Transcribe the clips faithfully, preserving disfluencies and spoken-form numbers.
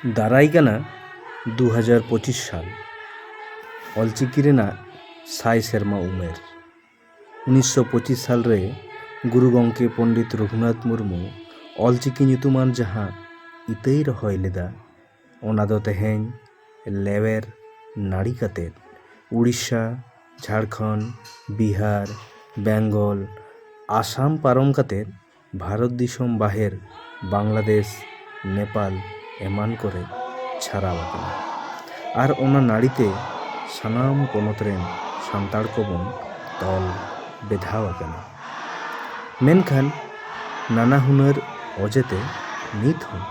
ᱫᱟᱨᱟᱭ ᱠᱟᱱᱟ ᱫᱩ ᱦᱟᱡᱟᱨ ᱯᱚᱸᱪᱤᱥ ᱥᱟᱞ, ᱚᱞᱪᱤᱠᱤ ᱨᱮᱱᱟᱜ ᱥᱟᱭ ᱥᱮᱨᱢᱟ ᱩᱢᱮᱨ᱾ ᱩᱱᱤᱥᱥᱚ ᱯᱚᱸᱪᱤᱥ ᱥᱟᱞ ᱨᱮ ᱜᱩᱨᱩ ᱜᱚᱢᱠᱮ ᱯᱚᱱᱰᱤᱛ ᱨᱚᱜᱷᱩᱱᱟᱛᱷ ᱢᱩᱨᱢᱩ ᱚᱞᱪᱤᱠᱤ ᱧᱩᱛᱩᱢᱟᱱ ᱡᱟᱦᱟᱸ ᱤᱛᱟᱹᱭ ᱨᱚᱦᱚᱭ ᱞᱮᱫᱟ, ᱚᱱᱟ ᱫᱚ ᱛᱮᱦᱮᱧ ᱞᱮᱣᱮᱨ ᱱᱟᱹᱲᱤ ᱠᱟᱛᱮ ᱩᱲᱤᱥᱥᱟ, ᱡᱷᱟᱲᱠᱷᱚᱸᱰ, ᱵᱤᱦᱟᱨ, ᱵᱮᱝᱜᱚᱞ, ᱟᱥᱟᱢ ᱯᱟᱨᱚᱢ ᱠᱟᱛᱮ ᱵᱷᱟᱨᱚᱛ ᱫᱤᱥᱚᱢ ᱵᱟᱦᱮᱨ, ᱵᱟᱝᱞᱟᱫᱮᱥ, ᱱᱮᱯᱟᱞ ᱮᱢᱟᱱ ᱠᱚᱨᱮ ᱪᱷᱟᱨᱟᱣ ᱟᱠᱟᱱᱟ᱾ ᱟᱨ ᱚᱱᱟ ᱱᱟᱹᱲᱤᱛᱮ ᱥᱟᱱᱟᱢ ᱯᱚᱱᱚᱛ ᱨᱮᱱ ᱥᱟᱱᱛᱟᱲ ᱠᱚᱵᱚᱱ ᱛᱚᱞ ᱵᱮᱫᱷᱟᱣ ᱟᱠᱟᱱᱟ᱾ ᱢᱮᱱᱠᱷᱟᱱ ᱱᱟᱱᱟ ᱦᱩᱱᱟᱹᱨ ᱚᱡᱮᱛᱮ ᱱᱤᱛ ᱦᱚᱸ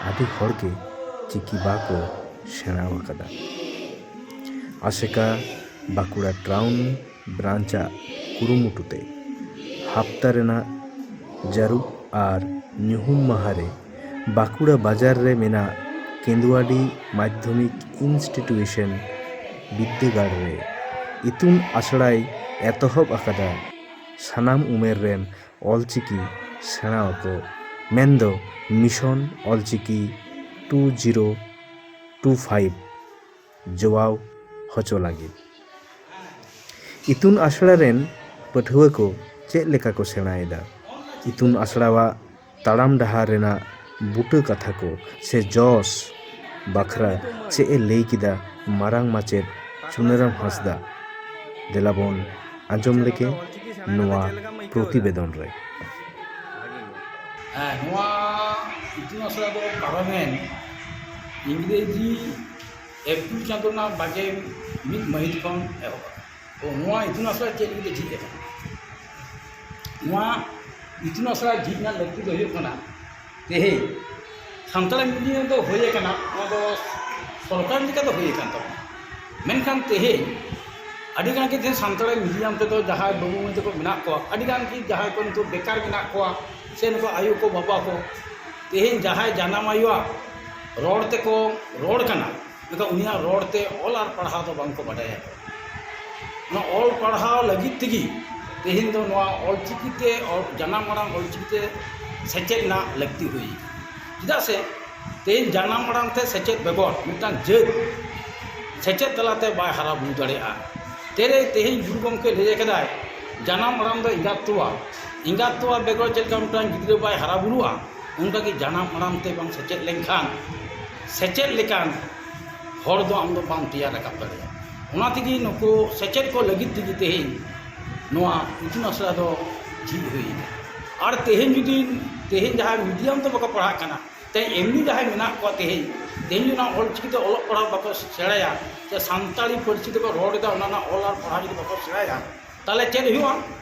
ᱟᱹᱰᱤ ᱦᱚᱲᱜᱮ ᱪᱤᱠᱤ ᱵᱟᱠᱚ ᱥᱮᱬᱟ ᱟᱠᱟᱫᱟ᱾ ᱟᱥᱮᱠᱟ ᱵᱟᱸᱠᱩᱲᱟ ᱴᱟᱣᱩᱱ ᱵᱨᱟᱧᱪ ᱟᱜ ᱠᱩᱨᱩᱢᱩᱴᱩ ᱛᱮ ᱦᱟᱯᱛᱟ ᱨᱮᱱᱟᱜ ᱡᱟᱹᱨᱩᱵ ᱟᱨ ᱧᱩᱦᱩᱢ ᱢᱟᱦᱟ ᱨᱮ ᱵᱟᱸᱠᱩᱲᱟ ᱵᱟᱡᱟᱨ ᱨᱮ ᱢᱮᱱᱟᱜ ᱠᱮᱸᱫᱩᱣᱟᱰᱤ ᱢᱟᱫᱽᱫᱷᱚᱢᱤᱠ ᱤᱱᱥᱴᱤᱴᱤᱭᱩᱥᱚᱱ ᱵᱤᱫᱽᱫᱟᱹᱜᱟᱲ ᱨᱮ ᱤᱛᱩᱱ ᱟᱥᱲᱟᱭ ᱮᱛᱚᱦᱚᱵ ᱟᱠᱟᱫᱟ ᱥᱟᱱᱟᱢ ᱩᱢᱮᱨ ᱨᱮᱱ ᱚᱞᱪᱤᱠᱤ ᱥᱮᱬᱟᱣ ᱠᱚ, ᱢᱮᱱᱫᱚ mission Ol Chiki two zero two five ᱡᱚᱣᱟᱣ ᱦᱚᱪᱚ ᱞᱟᱹᱜᱤᱫ᱾ ᱤᱛᱩᱱ ᱟᱥᱲᱟ ᱨᱮᱱ ᱯᱟᱹᱴᱷᱩᱣᱟᱹ ᱠᱚ ᱪᱮᱫ ᱞᱮᱠᱟ ᱠᱚ ᱥᱮᱬᱟᱭᱮᱫᱟ? ᱤᱛᱩᱱ ᱟᱥᱲᱟᱣᱟᱜ ᱛᱟᱲᱟᱢ ᱰᱟᱦᱟᱨ ᱨᱮᱱᱟᱜ ᱵᱩᱴᱟᱹ ᱠᱟᱛᱷᱟ ᱠᱚ ᱥᱮ ᱡᱚᱥ ᱵᱟᱠᱷᱨᱟ ᱪᱮᱫ ᱮ ᱞᱟᱹᱭ ᱠᱮᱫᱟ ᱢᱟᱨᱟᱝ ᱢᱟᱪᱮᱫ ᱪᱩᱱᱟᱹᱨᱟᱢ ᱦᱟᱸᱥᱫᱟ? ᱫᱮᱞᱟᱵᱚᱱ ᱟᱸᱡᱚᱢ ᱞᱮᱜᱮ ᱱᱚᱣᱟ ᱯᱨᱚᱛᱤᱵᱮᱫᱚᱱ ᱨᱮ᱾ ᱦᱮᱸ, ᱱᱚᱣᱟ ᱤᱛᱩᱱ ᱟᱥᱲᱟ ᱫᱚ ᱯᱟᱨᱚᱢᱮᱱ ᱤᱝᱨᱮᱡᱤ ᱮᱯᱨᱤᱞ ᱪᱟᱸᱫᱳ ᱨᱮᱱᱟᱜ ᱵᱟᱜᱮ ᱢᱤᱫ ᱢᱟᱹᱦᱤᱛ ᱠᱷᱚᱱ ᱮᱦᱚᱵ ᱟᱠᱟᱱᱟ᱾ ᱛᱚ, ᱱᱚᱣᱟ ᱤᱛᱩᱱ ᱟᱥᱲᱟ ᱪᱮᱫ ᱞᱟᱹᱜᱤᱫ ᱛᱮ ᱡᱷᱤᱡ ᱟᱠᱟᱱᱟ? ᱱᱚᱣᱟ ᱤᱛᱩᱱ ᱟᱥᱲᱟ ᱡᱷᱤᱡ ᱨᱮᱱᱟᱜ ᱞᱟᱹᱠᱛᱤ ᱫᱚ ᱦᱩᱭᱩᱜ ᱠᱟᱱᱟ, ᱛᱮᱦᱮᱧ ᱥᱟᱱᱛᱟᱲᱤ ᱢᱤᱰᱤᱭᱟᱢ ᱫᱚ ᱦᱩᱭ ᱟᱠᱟᱱᱟ, ᱱᱚᱣᱟ ᱫᱚ ᱥᱚᱨᱠᱟᱨ ᱞᱮᱠᱟ ᱫᱚ ᱦᱩᱭ ᱟᱠᱟᱱ ᱛᱟᱵᱚᱱᱟ᱾ ᱢᱮᱱᱠᱷᱟᱱ ᱛᱮᱦᱮᱧ ᱟᱹᱰᱤ ᱜᱟᱱ ᱜᱮ ᱛᱮᱦᱮᱧ ᱥᱟᱱᱛᱟᱲᱤ ᱢᱤᱰᱤᱭᱟᱢ ᱛᱮᱫᱚ ᱡᱟᱦᱟᱸᱭ ᱵᱟᱹᱵᱩ ᱢᱟᱹᱭ ᱛᱟᱠᱚ ᱢᱮᱱᱟᱜ ᱠᱚᱣᱟ, ᱟᱹᱰᱤ ᱜᱟᱱ ᱜᱮ ᱡᱟᱦᱟᱸᱭ ᱠᱚ ᱱᱤᱛᱚᱜ ᱵᱮᱠᱟᱨ ᱢᱮᱱᱟᱜ ᱠᱚᱣᱟ, ᱥᱮ ᱱᱩᱠᱩ ᱟᱭᱳ ᱠᱚ ᱵᱟᱵᱟ ᱠᱚ, ᱛᱮᱦᱮᱧ ᱡᱟᱦᱟᱸᱭ ᱡᱟᱱᱟᱢ ᱟᱭᱳᱣᱟᱜ ᱨᱚᱲ ᱛᱮᱠᱚ ᱨᱚᱲ ᱠᱟᱱᱟ, ᱢᱮᱱᱠᱷᱟᱱ ᱩᱱᱤᱭᱟᱜ ᱨᱚᱲ ᱛᱮ ᱚᱞ ᱟᱨ ᱯᱟᱲᱦᱟᱣ ᱫᱚ ᱵᱟᱝ ᱠᱚ ᱵᱟᱰᱟᱭᱟ᱾ ᱚᱱᱟ ᱚᱞ ᱯᱟᱲᱦᱟᱣ ᱞᱟᱹᱜᱤᱫ ᱛᱮᱜᱮ ᱛᱮᱦᱮᱧ ᱫᱚ ᱱᱚᱣᱟ ᱚᱞᱪᱤᱠᱤ ᱛᱮ, ᱚᱞ, ᱡᱟᱱᱟᱢ ᱟᱲᱟᱝ ᱚᱞᱪᱤᱠᱤ ᱛᱮ ᱥᱮᱪᱮᱫ ᱨᱮᱱᱟᱜ ᱞᱟᱹᱠᱛᱤ ᱦᱩᱭ ᱟᱠᱟᱱᱟ᱾ ᱪᱮᱫᱟᱜ ᱥᱮ ᱛᱮᱦᱮᱧ ᱡᱟᱱᱟᱢ ᱟᱲᱟᱝ ᱛᱮ ᱥᱮᱪᱮᱫ ᱵᱮᱜᱚᱨ ᱢᱤᱫᱴᱟᱝ ᱡᱟᱹᱛ ᱥᱮᱪᱮᱫ ᱛᱟᱞᱟᱛᱮ ᱵᱟᱭ ᱦᱟᱨᱟ ᱵᱩᱨᱩ ᱫᱟᱲᱮᱭᱟᱜᱼᱟ᱾ ᱛᱮᱨᱮ ᱛᱮᱦᱮᱧ ᱜᱩᱨᱩ ᱜᱚᱢᱠᱮ ᱞᱟᱹᱭ ᱟᱠᱟᱫᱟᱭ, ᱡᱟᱱᱟᱢ ᱟᱲᱟᱝ ᱫᱚ ᱮᱸᱜᱟᱛ ᱛᱚᱣᱟ, ᱮᱸᱜᱟᱛ ᱛᱚᱣᱟ ᱵᱮᱜᱚᱨ ᱪᱮᱫ ᱞᱮᱠᱟ ᱢᱤᱫᱴᱟᱝ ᱜᱤᱫᱽᱨᱟᱹ ᱵᱟᱭ ᱦᱟᱨᱟ ᱵᱩᱨᱩᱜᱼᱟ, ᱚᱱᱠᱟᱜᱮ ᱡᱟᱱᱟᱢ ᱟᱲᱟᱝ ᱛᱮ ᱵᱟᱝ ᱥᱮᱪᱮᱫ ᱞᱮᱱᱠᱷᱟᱱ ᱥᱮᱪᱮᱫ ᱞᱮᱠᱟᱱ ᱦᱚᱲ ᱫᱚ ᱟᱢ ᱫᱚ ᱵᱟᱢ ᱛᱮᱭᱟᱨ ᱨᱟᱠᱟᱵ ᱫᱟᱲᱮᱭᱟᱜᱼᱟ᱾ ᱚᱱᱟ ᱛᱮᱜᱮ ᱱᱩᱠᱩ ᱥᱮᱪᱮᱫ ᱠᱚ ᱞᱟᱹᱜᱤᱫ ᱛᱮᱜᱮ ᱛᱮᱦᱮᱧ ᱱᱚᱣᱟ ᱤᱛᱩᱱ ᱟᱥᱲᱟ ᱫᱚ ᱡᱷᱤᱡ ᱦᱩᱭ ᱮᱱᱟ᱾ ᱟᱨ ᱛᱮᱦᱮᱧ ᱡᱩᱫᱤ, ᱛᱮᱦᱮᱧ ᱡᱟᱦᱟᱸᱭ ᱢᱤᱰᱤᱭᱟᱢ ᱛᱮ ᱵᱟᱠᱚ ᱯᱟᱲᱦᱟᱜ ᱠᱟᱱᱟ, ᱛᱮᱦᱮᱧ ᱮᱢᱱᱤ ᱡᱟᱦᱟᱸᱭ ᱢᱮᱱᱟᱜ ᱠᱚᱣᱟ, ᱛᱮᱦᱮᱧ ᱛᱮᱦᱮᱧ ᱡᱩᱫᱤ ᱚᱱᱟ ᱚᱞᱪᱤᱠᱤ ᱛᱮ ᱚᱞᱚᱜ ᱯᱟᱲᱦᱟᱣ ᱵᱟᱠᱚ ᱥᱮᱬᱟᱭᱟ, ᱥᱮ ᱥᱟᱱᱛᱟᱲᱤ ᱯᱟᱹᱨᱥᱤ ᱛᱮᱠᱚ ᱨᱚᱲ ᱮᱫᱟ, ᱚᱱᱟ ᱨᱮᱱᱟᱜ ᱚᱞ ᱟᱨ ᱯᱟᱲᱦᱟᱣ ᱡᱩᱫᱤ ᱵᱟᱠᱚ ᱥᱮᱬᱟᱭᱟ, ᱛᱟᱦᱚᱞᱮ ᱪᱮᱫ ᱦᱩᱭᱩᱜᱼᱟ?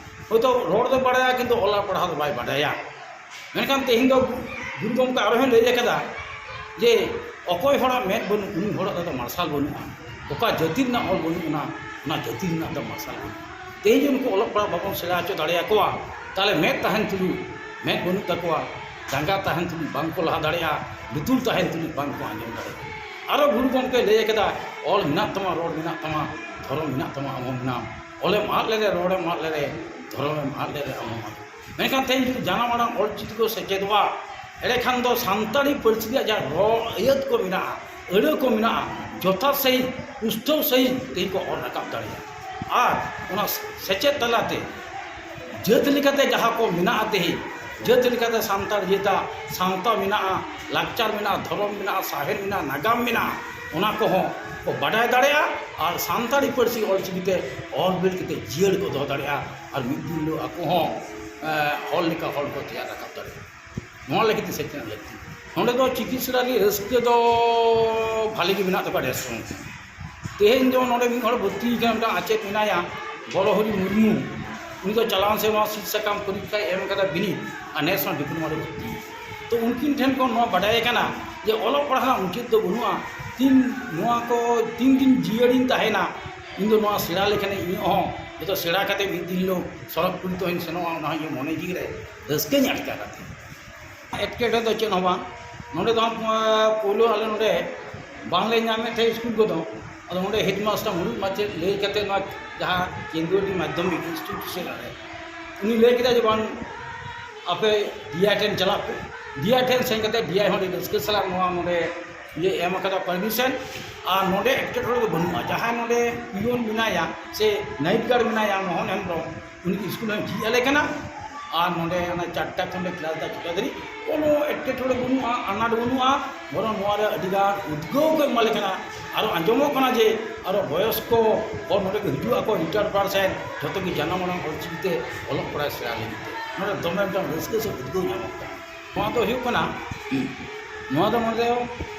ᱦᱚᱭᱛᱳ ᱨᱚᱲ ᱫᱚ ᱵᱟᱲᱟᱭᱟ, ᱠᱤᱱᱛᱩ ᱚᱞ ᱟᱨ ᱯᱟᱲᱦᱟᱣ ᱫᱚ ᱵᱟᱭ ᱵᱟᱰᱟᱭᱟ᱾ ᱢᱮᱱᱠᱷᱟᱱ ᱛᱮᱦᱮᱧ ᱫᱚ ᱜᱩᱨᱩ ᱜᱚᱢᱠᱮ ᱟᱨᱦᱚᱸᱭ ᱞᱟᱹᱭ ᱟᱠᱟᱫᱟ ᱡᱮ, ᱚᱠᱚᱭ ᱦᱚᱲᱟᱜ ᱢᱮᱫ ᱵᱟᱹᱱᱩᱜ, ᱩᱱᱤ ᱦᱚᱲᱟᱜ ᱫᱚ ᱢᱟᱨᱥᱟᱞ ᱵᱟᱹᱱᱩᱜᱼᱟ᱾ ᱚᱠᱟ ᱡᱟᱹᱛᱤ ᱨᱮᱱᱟᱜ ᱚᱞ ᱵᱟᱹᱱᱩᱜ, ᱚᱱᱟ, ᱚᱱᱟ ᱡᱟᱹᱛᱤ ᱨᱮᱱᱟᱜ ᱫᱚ ᱢᱟᱨᱥᱟᱞ ᱵᱟᱹᱱᱩᱜᱼᱟ᱾ ᱛᱮᱦᱮᱧ ᱡᱩᱫᱤ ᱱᱩᱠᱩ ᱚᱞᱚᱜ ᱯᱟᱲᱦᱟᱜ ᱵᱟᱵᱚᱱ ᱥᱮᱬᱟ ᱦᱚᱪᱚ ᱫᱟᱲᱮᱭᱟᱠᱚᱣᱟ, ᱛᱟᱦᱚᱞᱮ ᱢᱮᱫ ᱛᱟᱦᱮᱱ ᱛᱩᱞᱩᱡ ᱢᱮᱫ ᱵᱟᱹᱱᱩᱜ ᱛᱟᱠᱚᱣᱟ, ᱡᱟᱸᱜᱟ ᱛᱟᱦᱮᱱ ᱛᱩᱞᱩᱡ ᱵᱟᱝ ᱠᱚ ᱞᱟᱦᱟ ᱫᱟᱲᱮᱭᱟᱜᱼᱟ, ᱞᱩᱛᱩᱨ ᱛᱟᱦᱮᱱ ᱛᱩᱞᱩᱡ ᱵᱟᱝ ᱠᱚ ᱟᱸᱡᱚᱢ ᱫᱟᱲᱮᱭᱟᱜᱼᱟ᱾ ᱟᱨᱚ ᱜᱩᱨᱩ ᱜᱚᱢᱠᱮ ᱞᱟᱹᱭ ᱟᱠᱟᱫᱟ, ᱚᱞ ᱢᱮᱱᱟᱜ ᱛᱟᱢᱟ, ᱨᱚᱲ ᱢᱮᱱᱟᱜ ᱛᱟᱢᱟ, ᱫᱷᱚᱨᱚᱢ ᱢᱮᱱᱟᱜ ᱛᱟᱢᱟ, ᱟᱢ ᱦᱚᱸ ᱢᱮᱱᱟᱢ᱾ ᱚᱞᱮᱢ ᱟᱫ ᱞᱮᱨᱮ, ᱨᱚᱲᱮᱢ ᱟᱫ ᱞᱮᱨᱮ, ᱫᱷᱚᱨᱚᱢᱮᱢ ᱟᱫ ᱞᱮᱨᱮ, ᱟᱢ ᱦᱚᱸᱢ ᱟᱫ᱾ ᱢᱮᱱᱠᱷᱟᱱ ᱛᱮᱦᱮᱧ ᱡᱩᱫᱤ ᱡᱟᱱᱟᱢ ᱟᱲᱟᱝ ᱚᱞ ᱪᱤᱠᱤ ᱠᱚ ᱥᱮᱪᱮᱫᱚᱜᱼᱟ, ᱮᱸᱰᱮᱠᱷᱟᱱ ᱫᱚ ᱥᱟᱱᱛᱟᱲᱤ ᱯᱟᱹᱨᱥᱤ ᱨᱮᱭᱟᱜ ᱡᱟᱦᱟᱸ ᱨᱚᱲ ᱟᱹᱭᱟᱹᱛ ᱠᱚ ᱢᱮᱱᱟᱜᱼᱟ, ᱟᱹᱲᱟᱹ ᱠᱚ ᱢᱮᱱᱟᱜᱼᱟ, ᱡᱚᱛᱷᱟᱛ ᱥᱟᱺᱦᱤᱡ, ᱯᱩᱥᱴᱟᱹᱣ ᱥᱟᱺᱦᱤᱡ ᱛᱮᱦᱮᱧ ᱠᱚ ᱚᱞ ᱨᱟᱠᱟᱵ ᱫᱟᱲᱮᱭᱟᱜᱼᱟ᱾ ᱟᱨ ᱚᱱᱟ ᱥᱮᱪᱮᱫ ᱛᱟᱞᱟᱛᱮ ᱡᱟᱹᱛ ᱞᱮᱠᱟᱛᱮ ᱡᱟᱦᱟᱸ ᱠᱚ ᱢᱮᱱᱟᱜᱼᱟ, ᱛᱮᱦᱮᱧ ᱡᱟᱹᱛ ᱞᱮᱠᱟᱛᱮ ᱥᱟᱱᱛᱟᱲ ᱡᱟᱹᱛᱟᱜ ᱥᱟᱶᱛᱟ ᱢᱮᱱᱟᱜᱼᱟ, ᱞᱟᱠᱪᱟᱨ ᱢᱮᱱᱟᱜᱼᱟ, ᱫᱷᱚᱨᱚᱢ ᱢᱮᱱᱟᱜᱼᱟ, ᱥᱟᱶᱦᱮᱫ ᱢᱮᱱᱟᱜᱼᱟ, ᱱᱟᱜᱟᱢ ᱢᱮᱱᱟᱜᱼᱟ, ᱚᱱᱟ ᱠᱚᱦᱚᱸ ᱠᱚ ᱵᱟᱰᱟᱭ ᱫᱟᱲᱮᱭᱟᱜᱼᱟ᱾ ᱟᱨ ᱥᱟᱱᱛᱟᱲᱤ ᱯᱟᱹᱨᱥᱤ ᱚᱞᱪᱤᱠᱤ ᱛᱮ ᱚᱞ ᱵᱤᱞ ᱠᱟᱛᱮ ᱡᱤᱭᱟᱹᱲ ᱠᱚ ᱫᱚᱦᱚ ᱫᱟᱲᱮᱭᱟᱜᱼᱟ᱾ ᱟᱨ ᱢᱤᱫ ᱫᱤᱱ ᱦᱤᱞᱳᱜ ᱟᱠᱚ ᱦᱚᱸ, ᱮ, ᱦᱚᱲ ᱞᱮᱠᱟ ᱦᱚᱲ ᱠᱚ ᱛᱮᱭᱟᱨ ᱨᱟᱠᱟᱵ ᱫᱟᱲᱮᱭᱟᱜᱼᱟ᱾ ᱱᱚᱣᱟ ᱞᱟᱹᱜᱤᱫ ᱛᱮ ᱥᱮᱪᱮᱫ ᱞᱟᱹᱠᱛᱤ᱾ ᱱᱚᱰᱮ ᱫᱚ ᱪᱤᱠᱤ ᱥᱮᱬᱟ ᱨᱮ ᱨᱟᱹᱥᱠᱟᱹ ᱫᱚ ᱵᱷᱟᱞᱮ ᱜᱮ ᱢᱮᱱᱟᱜ ᱛᱟᱠᱚᱣᱟ ᱰᱷᱮᱨ ᱥᱚᱝᱠᱷᱟ᱾ ᱛᱮᱦᱮᱧ ᱫᱚ ᱱᱚᱰᱮ ᱢᱤᱫ ᱦᱚᱲ ᱵᱷᱚᱨᱛᱤ ᱟᱠᱟᱱᱟ, ᱢᱤᱫᱴᱟᱝ ᱟᱪᱮᱫ ᱢᱮᱱᱟᱭᱟ, ᱵᱚᱲᱚ ᱦᱚᱨᱤ ᱢᱩᱨᱢᱩ᱾ ᱩᱱᱤ ᱫᱚ ᱪᱟᱞᱟᱣᱮᱱ ᱥᱮᱨᱢᱟ ᱥᱤᱫ ᱥᱟᱠᱟᱢ ᱯᱚᱨᱤᱠᱠᱷᱟᱭ ᱮᱢ ᱠᱟᱫᱟ ᱵᱤᱱᱤᱰ, ᱟᱨ ᱱᱮᱥ ᱦᱚᱸ ᱰᱤᱯᱞᱳᱢᱟ ᱨᱮ ᱵᱷᱚᱨᱛᱤ᱾ ᱛᱚ ᱩᱱᱠᱤᱱ ᱴᱷᱮᱱ ᱠᱷᱚᱱ ᱱᱚᱣᱟ ᱵᱟᱰᱟᱭ ᱠᱟᱱᱟ ᱡᱮ ᱚᱞᱚᱜ ᱯᱟᱲᱦᱟᱜ ᱨᱮᱱᱟᱜ ᱢᱩᱪᱟᱹᱫ ᱫᱚ ᱵᱟᱹᱱᱩᱜᱼᱟ᱾ ᱛᱤᱱ ᱱᱚᱣᱟ ᱠᱚ ᱛᱤᱱ ᱫᱤᱱ ᱡᱤᱭᱟᱹᱲᱤᱧ ᱛᱟᱦᱮᱱᱟ, ᱤᱧ ᱫᱚ ᱱᱚᱣᱟ ᱥᱮᱬᱟ ᱞᱮᱠᱷᱟᱱ ᱤᱧᱟᱹᱜ ᱦᱚᱸ ᱡᱚᱛᱚ ᱥᱮᱬᱟ ᱠᱟᱛᱮ ᱢᱤᱫ ᱫᱤᱱ ᱦᱤᱞᱳᱜ ᱥᱚᱲᱚᱠ ᱯᱩᱨᱤ ᱛᱮᱦᱚᱸᱧ ᱥᱮᱱᱚᱜᱼᱟ, ᱚᱱᱟ ᱦᱚᱸ ᱤᱧᱟᱹᱜ ᱢᱚᱱᱮ ᱡᱤᱣᱤ ᱨᱮ ᱨᱟᱹᱥᱠᱟᱹᱧ ᱟᱴᱠᱟᱨᱟ᱾ ᱮᱴᱠᱮᱴᱚᱬᱮ ᱫᱚ ᱪᱮᱫ ᱦᱚᱸ ᱵᱟᱝ᱾ ᱱᱚᱰᱮ ᱫᱚ ᱦᱟᱸᱜ, ᱟᱸ, ᱯᱳᱭᱞᱳ ᱟᱞᱮ ᱱᱚᱰᱮ ᱵᱟᱝᱞᱮ ᱧᱟᱢᱮᱫ ᱛᱟᱦᱮᱸᱫ ᱥᱠᱩᱞ ᱠᱚᱫᱚ᱾ ᱟᱫᱚ ᱱᱚᱰᱮ ᱦᱮᱰᱢᱟᱥᱴᱟᱨ ᱢᱩᱲᱩᱫ ᱢᱟᱪᱮᱫ ᱞᱟᱹᱭ ᱠᱟᱛᱮ ᱱᱚᱣᱟ ᱡᱟᱦᱟᱸ ᱠᱮᱱᱫᱨᱤᱭᱚ ᱢᱟᱫᱽᱫᱷᱚᱢᱤᱠ ᱤᱱᱥᱴᱤᱴᱤᱭᱩᱥᱚᱱ ᱨᱮ ᱩᱱᱤ ᱞᱟᱹᱭ ᱠᱮᱫᱟ ᱡᱮ, "ᱵᱟᱝ, ᱟᱯᱮ ᱰᱤᱭᱟ ᱴᱷᱮᱱ ᱪᱟᱞᱟᱜ ᱯᱮ, ᱰᱤ ᱟᱭ ᱴᱷᱮᱱ ᱥᱮᱱ ᱠᱟᱛᱮ ᱰᱤ ᱟᱭ ᱦᱚᱸ ᱟᱹᱰᱤ ᱨᱟᱹᱥᱠᱟᱹ ᱥᱟᱞᱟᱜ ᱱᱚᱣᱟ ᱱᱚᱰᱮ ᱤᱭᱟᱹ ᱮᱢ ᱟᱠᱟᱫᱟ ᱯᱟᱨᱢᱤᱥᱚᱱ᱾ ᱟᱨ ᱱᱚᱰᱮ ᱮᱴᱠᱮᱴᱚᱬᱮ ᱫᱚ ᱵᱟᱹᱱᱩᱜᱼᱟ᱾ ᱡᱟᱦᱟᱸᱭ ᱱᱚᱰᱮ ᱯᱤᱭᱚᱱ ᱢᱮᱱᱟᱭᱟ ᱥᱮ ᱱᱟᱭᱤᱴ ᱜᱟᱨᱰ ᱢᱮᱱᱟᱭᱟ ᱢᱳᱦᱚᱱ ᱦᱮᱢᱵᱨᱚᱢ, ᱩᱱᱤ ᱥᱠᱩᱞ ᱦᱚᱸᱭ ᱡᱷᱤᱡ ᱟᱞᱮ ᱠᱟᱱᱟ᱾ ᱟᱨ ᱱᱚᱰᱮ ᱚᱱᱟ ᱪᱟᱨᱴᱟ ᱠᱷᱚᱱ ᱞᱮ ᱠᱞᱟᱥ ᱫᱟ ᱪᱷᱚᱴᱟ ᱫᱷᱟᱹᱨᱤᱡ, ᱠᱳᱱᱳ ᱮᱴᱠᱮᱴᱚᱬᱮ ᱵᱟᱹᱱᱩᱜᱼᱟ, ᱟᱱᱟᱴ ᱵᱟᱹᱱᱩᱜᱼᱟ᱾ ᱵᱚᱨᱚᱝ ᱱᱚᱣᱟ ᱨᱮ ᱟᱹᱰᱤ ᱜᱟᱱ ᱩᱫᱽᱜᱟᱹᱣ ᱠᱚ ᱮᱢᱟᱞᱮ ᱠᱟᱱᱟ᱾ ᱟᱨᱚ ᱟᱸᱡᱚᱢᱚᱜ ᱠᱟᱱᱟ ᱡᱮ ᱟᱨᱚ ᱵᱚᱭᱚᱥᱠᱚ ᱦᱚᱲ ᱱᱚᱰᱮ ᱠᱚ ᱦᱤᱡᱩᱜ ᱟᱠᱚ, ᱨᱤᱴᱟᱭᱟᱨᱰ ᱯᱟᱨᱥᱮᱱ, ᱡᱷᱚᱛᱚ ᱜᱮ ᱡᱟᱱᱟᱢ ᱟᱲᱟᱝ ᱚᱞᱪᱤᱠᱤ ᱛᱮ ᱚᱞᱚᱜ ᱯᱟᱲᱦᱟᱜ ᱥᱮᱬᱟ ᱞᱟᱹᱜᱤᱫ ᱛᱮ᱾ ᱱᱚᱰᱮ ᱫᱚᱢᱮ ᱢᱤᱫᱴᱟᱝ ᱨᱟᱹᱥᱠᱟᱹ ᱥᱮ ᱩᱫᱽᱜᱟᱹᱣ ᱧᱟᱢᱚᱜ ᱠᱟᱱᱟ᱾ ᱱᱚᱣᱟ ᱫᱚ ᱦᱩᱭᱩᱜ ᱠᱟᱱᱟ, ᱱᱚᱣᱟ ᱫᱚ ᱱᱚᱰᱮ,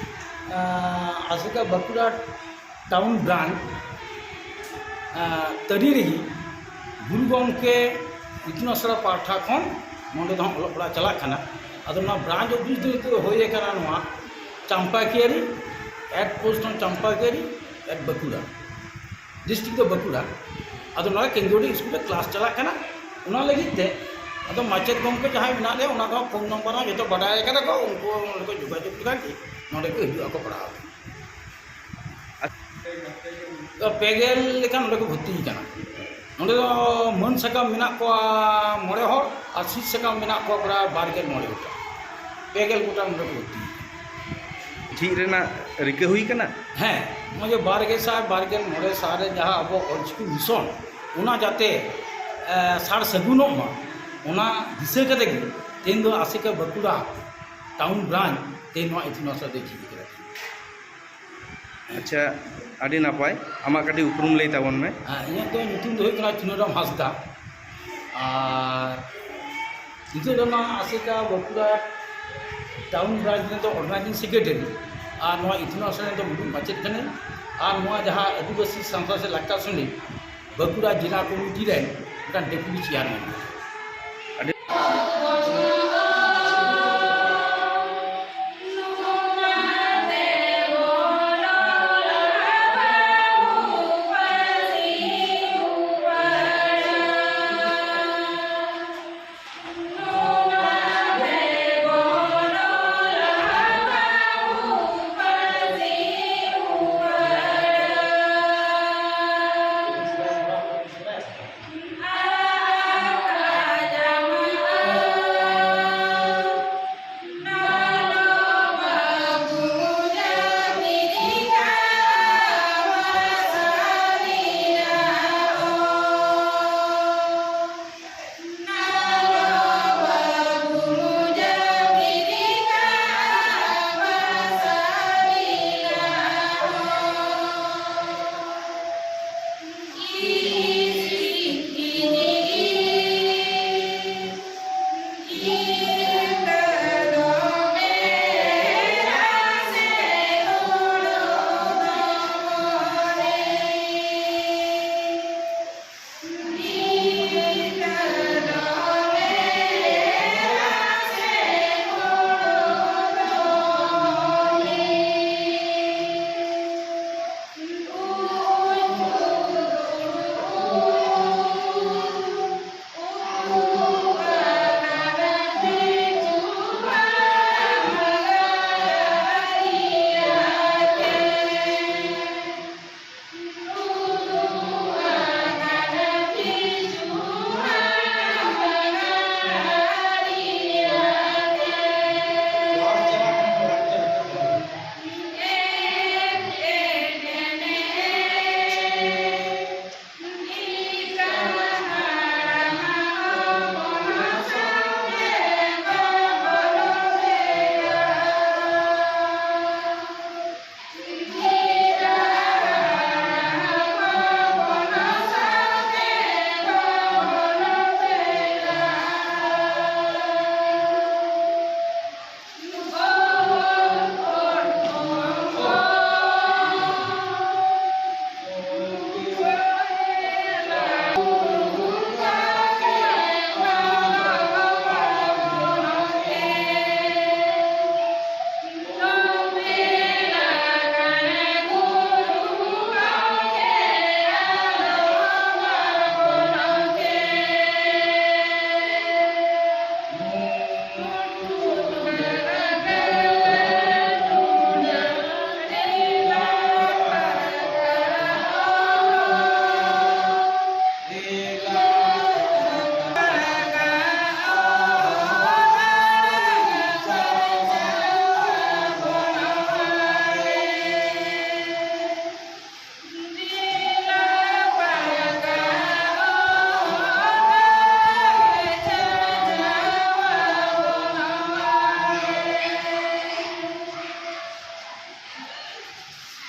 ᱟᱸ, ᱟᱥᱮᱠᱟ ᱵᱟᱸᱠᱩᱲᱟ ᱴᱟᱣᱩᱱ ᱵᱨᱟᱧᱪ, ᱟᱸ, ᱛᱟᱹᱨᱤ ᱨᱮᱜᱮ ᱜᱩᱨᱩ ᱜᱚᱢᱠᱮ ᱤᱛᱩᱱ ᱟᱥᱲᱟ ᱯᱟᱦᱴᱟ ᱠᱷᱚᱱ ᱱᱚᱰᱮ ᱫᱚ ᱦᱟᱸᱜ ᱚᱞᱚᱜ ᱯᱟᱲᱦᱟᱜ ᱪᱟᱞᱟᱜ ᱠᱟᱱᱟ᱾ ᱟᱫᱚ ᱱᱚᱣᱟ ᱵᱨᱟᱧᱪ ᱚᱯᱷᱤᱥ ᱫᱚ ᱱᱤᱛᱚᱜ ᱦᱩᱭ ᱟᱠᱟᱱᱟ ᱱᱚᱣᱟ ᱪᱟᱢᱯᱟᱠᱤᱭᱟᱹᱨᱤ, ᱦᱮᱰ ᱯᱳᱥᱴ ᱦᱚᱸ ᱪᱟᱢᱯᱟᱠᱤᱭᱟᱹᱨᱤ, ᱮᱴ ᱵᱟᱸᱠᱩᱲᱟ, ᱰᱤᱥᱴᱨᱤᱠᱴ ᱫᱚ ᱵᱟᱸᱠᱩᱲᱟ᱾ ᱟᱫᱚ ᱱᱚᱰᱮ ᱠᱮᱱᱫᱨᱤᱭᱚ ᱥᱠᱩᱞ ᱨᱮ ᱠᱞᱟᱥ ᱪᱟᱞᱟᱜ ᱠᱟᱱᱟ᱾ ᱚᱱᱟ ᱞᱟᱹᱜᱤᱫ ᱛᱮ ᱟᱫᱚ ᱢᱟᱪᱮᱫ ᱜᱚᱢᱠᱮ ᱡᱟᱦᱟᱸᱭ ᱢᱮᱱᱟᱜ ᱞᱮᱭᱟ, ᱚᱱᱟ ᱠᱚ ᱯᱷᱳᱱ ᱱᱟᱢᱵᱟᱨ ᱦᱚᱸ ᱡᱚᱛᱚ ᱵᱟᱰᱟᱭ ᱠᱟᱫᱟ ᱠᱚ, ᱩᱱᱠᱩ ᱱᱚᱰᱮ ᱠᱚ ᱡᱳᱜᱟᱡᱳᱜᱽ ᱠᱮᱫᱟ ᱠᱤ ᱱᱚᱰᱮ ᱠᱚ ᱦᱤᱡᱩᱜ ᱟᱠᱚ ᱯᱟᱲᱦᱟᱣ᱾ ᱛᱚ ᱯᱮ ᱜᱮᱞ ᱞᱮᱠᱟ ᱱᱚᱰᱮ ᱠᱚ ᱵᱷᱚᱨᱛᱤ ᱠᱟᱱᱟ᱾ ᱱᱚᱰᱮ ᱫᱚ ᱢᱟᱹᱱ ᱥᱟᱠᱟᱢ ᱢᱮᱱᱟᱜ ᱠᱚᱣᱟ ᱢᱚᱬᱮ ᱦᱚᱲ ᱟᱨ ᱥᱤᱫ ᱥᱟᱠᱟᱢ ᱢᱮᱱᱟᱜ ᱠᱚᱣᱟ ᱯᱨᱟᱭ ᱵᱟᱨ ᱜᱮᱞ ᱢᱚᱬᱮ ᱜᱚᱴᱟᱝ᱾ ᱯᱮ ᱜᱮᱞ ᱜᱚᱴᱟᱝ ᱱᱚᱰᱮ ᱠᱚ ᱵᱷᱚᱨᱛᱤ ᱠᱟᱱᱟ᱾ ᱡᱷᱤᱡ ᱨᱮᱱᱟᱜ ᱨᱤᱠᱟᱹ ᱦᱩᱭ ᱠᱟᱱᱟ? ᱦᱮᱸ, ᱱᱚᱜᱼᱚᱭ ᱡᱮ ᱵᱟᱨ ᱜᱮᱥᱟᱭ ᱵᱟᱨ ᱜᱮᱞ ᱢᱚᱬᱮ ᱥᱟᱞ ᱨᱮ ᱡᱟᱦᱟᱸ ᱟᱵᱚ ᱚᱞᱪᱤᱠᱤ ᱢᱤᱥᱚᱱ, ᱚᱱᱟ ᱡᱟᱛᱮ, ᱮ, ᱥᱟᱨ ᱥᱟᱹᱜᱩᱱᱚᱜ ᱢᱟ, ᱚᱱᱟ ᱫᱤᱥᱟᱹ ᱠᱟᱛᱮ ᱜᱮ ᱛᱮᱦᱮᱧ ᱫᱚ ᱟᱥᱮᱠᱟ ᱵᱟᱸᱠᱩᱲᱟ ᱴᱟᱣᱩᱱ ᱵᱨᱟᱧᱪ ᱛᱮᱦᱮᱧ ᱱᱚᱣᱟ ᱤᱛᱩᱱ ᱟᱥᱲᱟ ᱫᱚᱭ ᱡᱷᱤᱡ ᱠᱟᱫᱟ᱾ ᱟᱪᱪᱷᱟ, ᱟᱹᱰᱤ ᱱᱟᱯᱟᱭ᱾ ᱟᱢᱟᱜ ᱠᱟᱹᱴᱤᱡ ᱩᱯᱨᱩᱢ ᱞᱟᱹᱭ ᱛᱟᱵᱚᱱ ᱢᱮ᱾ ᱦᱮᱸ, ᱤᱧᱟᱹᱜ ᱫᱚ ᱧᱩᱛᱩᱢ ᱫᱚ ᱦᱩᱭᱩᱜ ᱠᱟᱱᱟ ᱪᱩᱱᱟᱹᱨᱟᱢ ᱦᱟᱸᱥᱫᱟ᱾ ᱟᱨ ᱱᱤᱛᱚᱜ ᱫᱚ ᱱᱚᱣᱟ ᱟᱥᱮᱠᱟ ᱵᱟᱸᱠᱩᱲᱟ ᱴᱟᱣᱩᱱ ᱵᱨᱟᱧᱪ ᱨᱮᱫᱚ ᱚᱨᱜᱟᱱᱟᱭᱡᱤᱝ ᱥᱮᱠᱨᱮᱴᱟᱨᱤ ᱟᱨ ᱱᱚᱣᱟ ᱤᱛᱩᱱ ᱟᱥᱲᱟ ᱨᱮᱫᱚ ᱢᱩᱲᱩᱫ ᱢᱟᱪᱮᱫ ᱠᱟᱹᱱᱟᱹᱧ᱾ ᱟᱨ ᱱᱚᱣᱟ ᱡᱟᱦᱟᱸ ᱟᱹᱫᱤᱵᱟᱹᱥᱤ ᱥᱟᱶᱛᱟ ᱥᱮ ᱞᱟᱠᱪᱟᱨ ᱥᱚᱢᱤᱛ ᱵᱟᱸᱠᱩᱲᱟ ᱡᱮᱞᱟ ᱠᱚᱢᱤᱴᱤ ᱨᱮᱱ ᱢᱤᱫᱴᱟᱝ ᱰᱮᱯᱩᱴᱤ ᱪᱮᱭᱟᱨᱢᱮᱱ᱾